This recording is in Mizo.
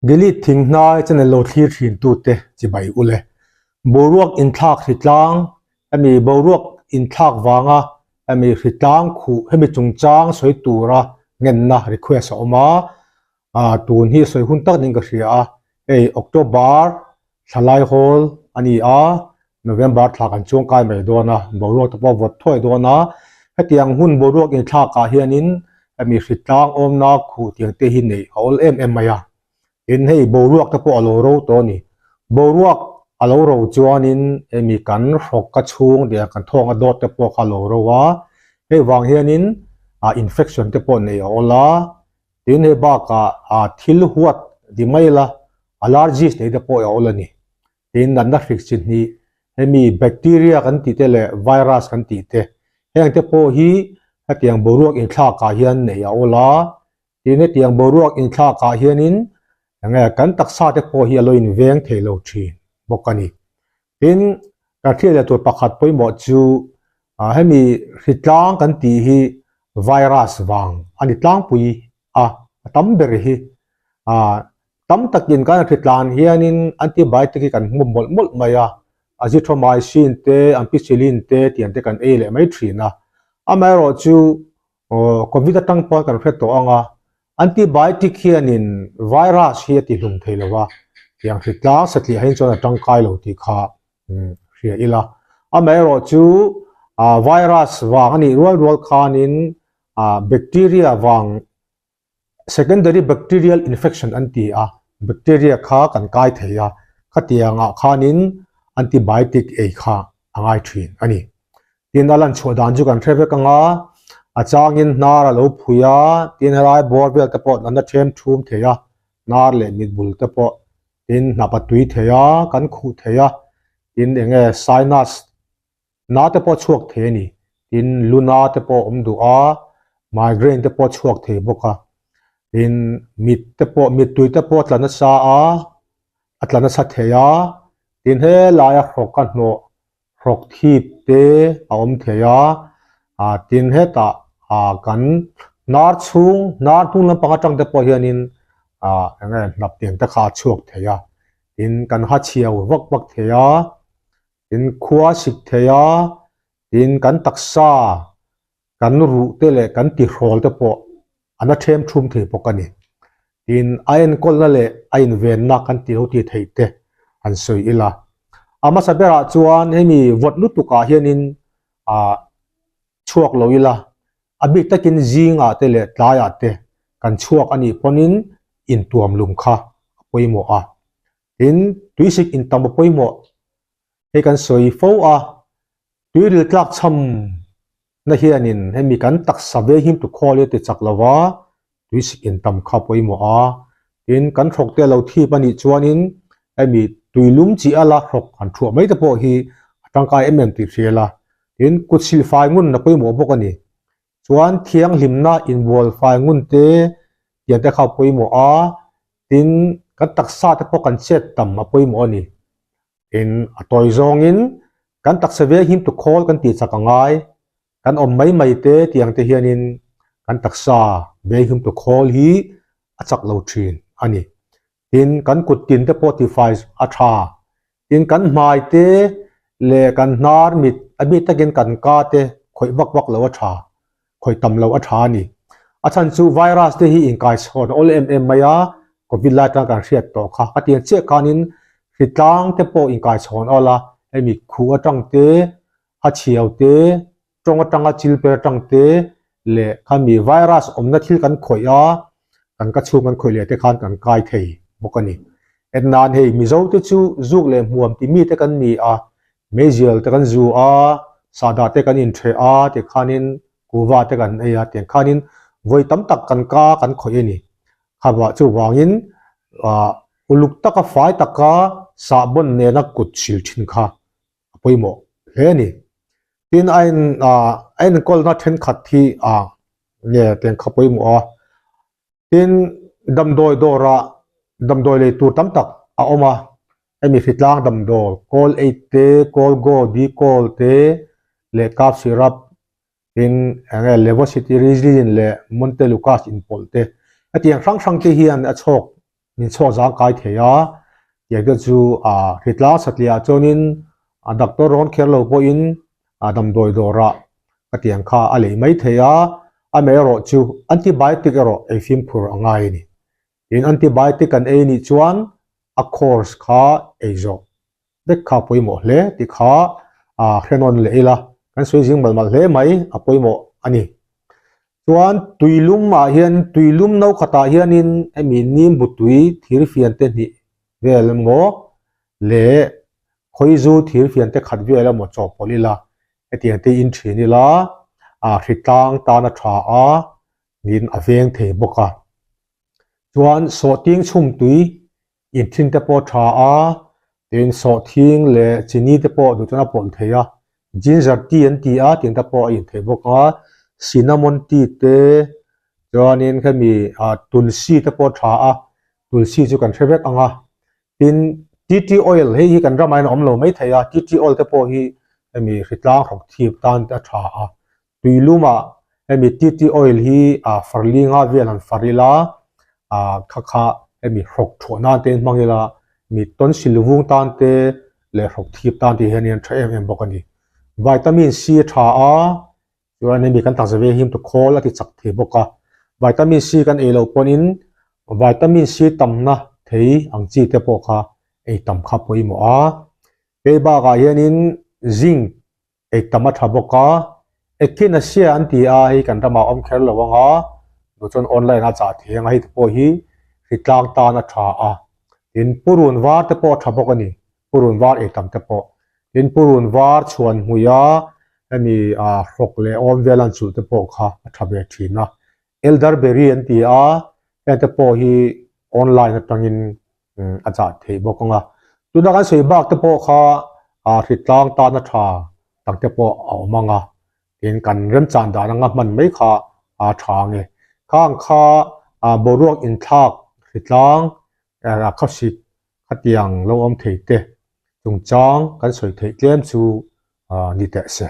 Gilead thing hnai channel lo thlir thin tute chibai ule. Boruak inthlak hritlang, hemi boruak inthlak vanga hemi hritlang khuh hemi chungchang sawi tura ngenna request a awm a, ah tun hi sawi hun tak niin ka hria a, hei October thla lai hawl a ni a, November thla kan chuang kai mai dawn a, boruak te pawh vawt thuai dawn a, hetiang hun boruak inthlak ah hianin hemi hritlang awmna khuh tiang te hi neih a awl em em mai a, tin hei boruak te pawh a lo ro tawh a ni, boruak a lo ro chuanin hemi kan hrawk ka chhung leh kan thawng a dawt te pawh kha a lo ro a, hei vang hianin ah infection te pawh neih a awl a, tin hei bakah ah thil huat ti mai ila allergies nei te pawh a awl a ni. Tin, natna hrik chi hnih, hemi bacteria kan tih te leh virus kan tih te, heng te pawh hi hetiang boruak inthlak ah hian neih a awl a. Tin, hetiang boruak inthlak ah hianin enge kan taksa te pawh hi a lo inveng thei lo thin bawk a ni. Tin, kan hriat leh tur pakhat pawimawh chu hemi hritlang kan tih hi virus vang a ni tlangpui a, a tam ber hi Tam takin kan hritlan hianin antibiotic hi kan hmu mawlh mawlh mai a, azithromycin te, ampicillin te tiang te kan ei leh mai thin a. Amaherawhchu Covid atang pawh kan hre tawh ang a, antibiotic hianin virus hi a tihlum thei lo va, tiang hritlang satliah hian chuan a tangkai lo tih kha hria ila. Amaherawhchu virus vang a nih rual rual khanin bacteria vang Secondary bacterial infection an ti a, bacteria kha kan kai thei a, khatiangah khanin antibiotic ei kha a ngai thin a ni. Tin, a lan chhuah dan chu kan hre vek ang a, a changin hnar a lo phui a, tin helai bawr vel te pawh an la then thum thei a, hnar leh mit bul te pawh, tin hnap a tui thei a, kan khuh thei a, tin eng nge sinus Na te pawh chhuak thei a ni. Tin, luna te pawh awm duh a, migraine te pawh chhuak thei bawk a. Tin, mit te pawh, mittui te pawh a tla nasa a, a tla nasa thei a. Tin, helaia hrawk a hnawh, hrawk thip te a awm thei a. Ah, tin, hetah ah kan hnar chhung, hnar hnung lampang atang te pawh hianin ah eng nge hnap tiang te kha a chhuak thei a. Tin, kan ha chhiau vak vak thei a. Tin khua sik thei a, tin kan taksa, kan ruh te leh kan tihrawl te pawh a na them thum thei bawk a ni. Tin a enkawlna leh a invenna kan tih lo tih theih te han sawi ila. A hmasa berah chuan hemi vawt lutukah hianin ah chhuak lo ila, a bik takin zingah te leh tlaiah te kan chhuak a nih pawnin intuam lum kha a pawimawh a. Tin, tuisik intam a pawimawh hei kan sawi fo a, tuiril tlak chham na hianin hemi kan taksa veng him tu khawl hi a ti chak lo va, tuisik intam kha a pawimawh a. Tin, kan hrawk te a lo thip a nih chuanin hemi tuilum chi a la hrawk han thuah mai te pawh hi a tangkai em em tih hria la. Tin, kut silfai ngun a pawimawh bawk a ni. Chuan thianghlimna inbual fai ngun te tiang te kha a pawimawh a, tin kan taksa te pawh kan chet tam a pawimawh a ni. Tin a tawi zawngin kan taksa veng him tu khawl kan tih chak a ngai, kan awm mai mai te tiang te hianin kan taksa veng him tu khawl hi a chak lo thin a ni. Tin, kan kut tin te pawh tifai a tha. Tin, kan hmai te leh kan hnar mit a bik takin kan ka te khawih vak vak lo a tha, khawih tam lo a tha a ni. A chhan chu virus te hi inkaichhawn a awl em em mai a, Covid lai atang kan hriat tawh kha. Ka tiang chiah khanin hritlang te pawh inkaichhawn a awl a, hemi khuh atang te, ha chhiau te, tawng atanga chil per atang te leh khami virus awmna thil kan khawih a, kan ka chhung kan khawih leh te khan kan kai thei bawk a ni. En nan hei Mizo te chu zuk leh hmuam ti mi te kan ni a, meizial te kan zu a, sahdah te kan intheh a ti khanin kuva te kan ei a tiang khanin vawi tam tak kan ka kan khawih a ni. Khabah chuvangin ah uluk taka fai taka sahbawn nena kut sil thin kha a pawimawh hle a ni. Tin a en ah a enkawlna thenkhat hi ah nge tiang kha pawimawh a. Tin damdawi dawrah damdawi lei tur tam tak a awm a, hemi hritlang damdawi Cold Aid te, Cold Go, Dcol te leh Cough Syrup tin eng nge Levocetirizine leh Montelukast inpawlh te hetiang hrang hrang te hian a chhawk. min chhuak zangkai thei a, tiang te chu a hritlang satliah ah chuanin a doctor rawn kher lo pawhin a damdawi dawrah ka tiang kha a lei mai thei a, amaherawh chu antibiotic erawh ei fimkhur a ngai a ni. Tin, antibiotic kan ei nih chuan a course kha ei zawh vek kha pawimawh hle tih kha a hrenawn leh ila, kan sawi zing malh malh hle mai a pawimawh a ni. Chuan tuilum ah hian tuilum no khatah hianin hemi nimbu tui thirfian te hnih vel emaw leh khawizu thirfian te khat vel emaw chawhpawlh ila hetiang te in thin ila a hritlang tan a tha a niin a veng thei bawk a. Chuan sawhting chhum tui Inthin te pawh tha a, tin sawhthing leh chini te pawh duh chuan a pawlh thei a, ginger tea an ti a tih te pawh a in thei bawk a, cinnamon tea te chuanin hemi ah tulsi te pawh tha a, tulsi chu kan hre vek ang a, tin tea tree oil hei hi kan ramah hian a awm lo mai thei a, tea tree oil te pawh hi hemi hritlang hrawk thip tan te a tha a, Tuilumah hemi tea tree oil hi ah farlinga vel han far ila ah kha kha hemi hrawk thuah nan te in hmang ila mi tonsil vung tan te leh hrawk thip tan te hian in tha em em bawk a ni. Vitamin C a tha a chuan hemi kan taksa ve him tu khawl a ti chak thei bawk a. Vitamin C kan ei loh pawhin vitamin C tamna thei ang chi te pawh kha ei tam kha pawimawh a. Hei bakah hianin zinc Ei tam a tha bawk a, Echinacea an ti a, hei kan ramah a awm kher lo ang a, duh chuan online a chah thei ang a, hei te pawh hi hritlang tan a tha a, tin purun var te pawh a tha bawk a ni, purun var ei tam te pawh, tin purun var chhuan hmui a, hemi ah hrawk leh awm vel an chulh te pawh kha a tha ve thin a, elderberry an ti a, heng te pawh hi online atangin a chah theih bawk ang a. Tuna kan sawi bak te pawh kha hritlang tana tha tak te pawh a awm ang a, tin kan remchan dan anga hman mai kha a tha ang e. Khang kha boruak inthlak hritlang khawsik khatiang lo awm thei te chungchang kan sawi theih tlem chu ni teh se.